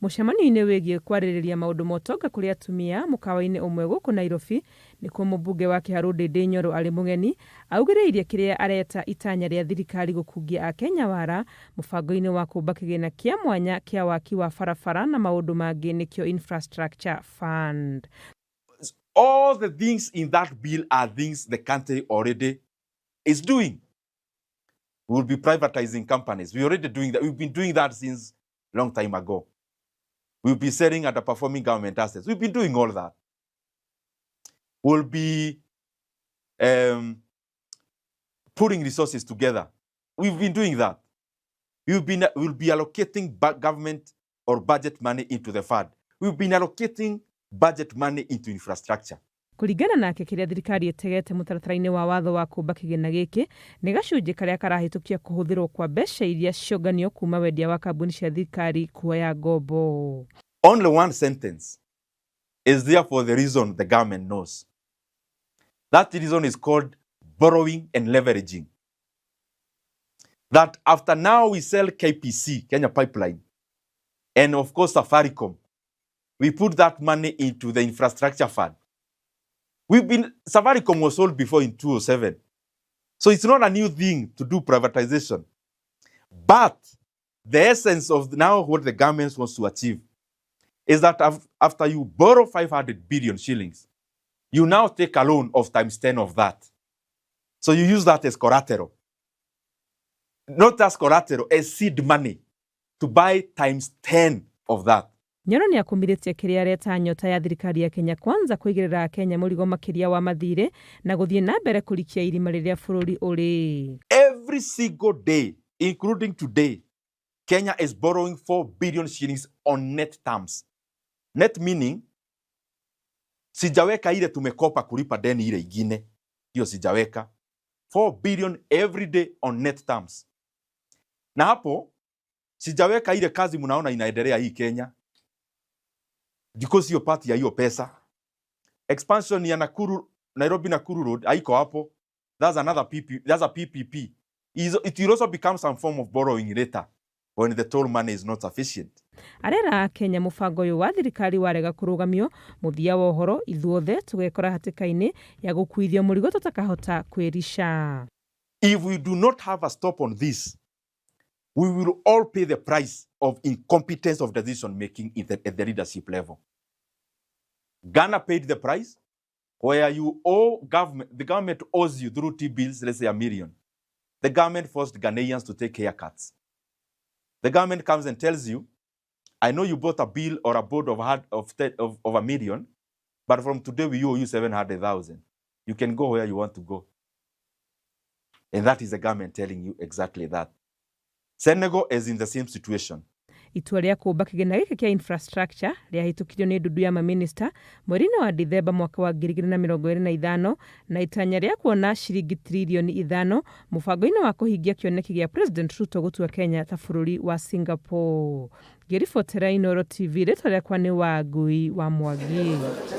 Mũcemanio-inĩ wĩgiĩ kwarĩrĩria maũndũ ma ũtonga kũrĩ atumia mũkawa-inĩ ũmwe gũkũ Nairobi, nĩkuo mũmbunge wa Kĩharũ Ndĩndĩ Nyoro arĩ mũgeni, augĩrĩirie kĩrĩa areta itanya rĩa thirikari gũkungia Akenya wara mũbango-inĩ wa kũmba kĩgĩna kĩa mwanya kĩa waki wa barabara na maũndũ mangĩ, nĩkĩo Infrastructure Fund. All the things in that bill are things the country already is doing. We will be privatizing companies. We're already doing that. We've been doing that since long time ago. We'll be selling underperforming government assets. We've been doing all that. We'll be putting resources together. We've been doing that. We'll be allocating government or budget money into the fund. We've been allocating budget money into infrastructure. Kũringana nake, kĩrĩa thirikari ĩtegete mũtaratara-inĩ wa watho wa kũmba kĩgĩna gĩkĩ nĩ gacunjĩ karĩa karahĩtũkia kũhũthĩrwo kwa mbeca iria cionganio kuma wendia wa kambuni cia thirikari kuoya ngombo. Only one sentence is there for the reason the government knows. That reason is called borrowing and leveraging. That after now we sell KPC, Kenya Pipeline, and of course Safaricom, we put that money into the infrastructure fund. We've been Safaricom was sold before in 2007. So it's not a new thing to do privatization. But the essence of now what the government wants to achieve is that after you borrow 500 billion shillings, you now take a loan of times 10 of that. So you use that as collateral. Not as collateral, as seed money to buy times 10 of that. Nyoro nĩ akumithĩtie kĩrĩa areta nyota ya thirikari ya Kenya Kwanza kũigĩrĩra Akenya mũrigo makĩria wa mathirĩ na gũthiĩ na mbere kũrikia irima rĩrĩa bũrũri ũrĩ. Every single day, including today, Kenya is borrowing 4 billion shillings on net terms. Net meaning, sijaweka ile tumekopa kulipa deni ile ingine, hiyo sijaweka. 4 billion every day on net terms. Na hapo sijaweka ile kazi mnaona inaendelea hii Kenya, because hiyo part ya hiyo pesa. Expansion ya Nakuru, Nairobi Nakuru Road haiko hapo. That's another PP, that's a PPP. It will also become some form of borrowing later when the toll money is not sufficient. Arera Kenya mũbango ũyũ wa thirikari warega kũrũgamio, mũthia wa ũhoro ithuothe tũgekora hatĩka-inĩ ya gũkuithio mũrigo tũtakahota kwĩrica. If we do not have a stop on this, we will all pay the price of incompetence of decision making at the leadership level. Ghana paid the price where you owe government, the government owes you through T bills, let's say 1 million. The government forced Ghanaians to take haircuts. The government comes and tells you, "I know you bought a bill or a board of 1 million, but from today we owe you 700,000. You can go where you want to go." And that is the government telling you exactly that. Senegal is in the same situation. Itua rĩa kũmba kĩgĩna gĩkĩ kĩa infrastructure rĩahĩtũkirio nĩ ndundu ya mamĩnĩsta mweri-inĩ wa Dithemba mwaka wa 2025, na itanya rĩa kuona ciringi 5 tririoni mũbango-inĩ wa kũhingia kĩoneki gĩa President Ruto gũtua Kenya ta bũrũri wa Singapore. Ngĩribotera Inooro TV, rĩtwa rĩakwa nĩ Wangui wa Mwangi.